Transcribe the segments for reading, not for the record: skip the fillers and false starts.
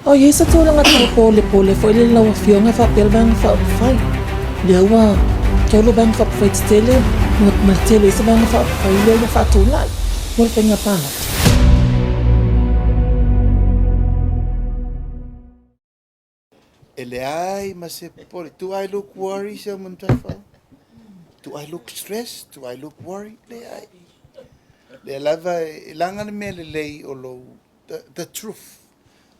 O i ai se tulaga tau polepole foi lele lau Afioga e faapea le Vaega Faaupufai, lea ua tolu Vaega Faaupufai tetele ma le tele isi Vaega Faaupufai lea ua faatulai mo le faiga palota. E leai ma se popole. Do I look worried, Seumanutafa? Do I look stressed? Do I look worried? Leai. Lea lava e laga le mea lelei o lou, the truth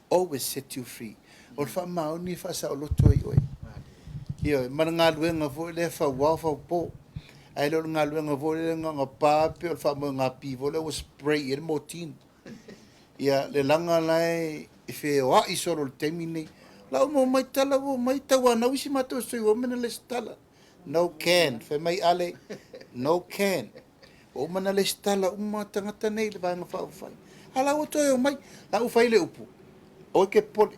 always set you free. O le faamaoni e faasaoloto ai oe. Ioe, ma le galuega foi lea fauao faupo. Ae le o le galuega foi lea gagapa pei o le faamoegapi foi lea ua spray i ai le mortein. Ia, le laga la e feoai solo i le taimi lenei. La uma omai tala ua omai tauanau isi matou sui ua uma ona lesitala. No can. Fai mai Ale, no can. Ua uma ona lesitala uma tagata nei i le Vaega Faaupufai. A la ua toe omai. La ua fai le upu, aua e te popole.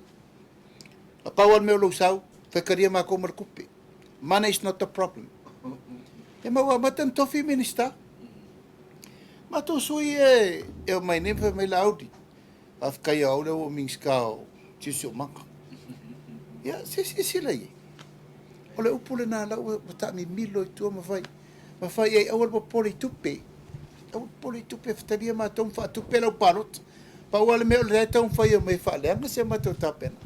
Na pau lava le mea o lou sau, faitalia matou ma le tupe. Money is not the problem. E ma ua amata ona tofi Minisita. Matou sui e e omai nei ma fai mai Laauli, faafetai o au lea ua ou Minisita o Siosiomaga. Ia, se silasila i ai. O le upu lena la ua taamimilo i tua ma fai, ma fai i ai, aua le popole i tupe. Aua le popole i tupe, fetalia matou ma faatupe lau palota. Pau lava le mea o lea e taumafai e omai e faaleaga si a matou tapena.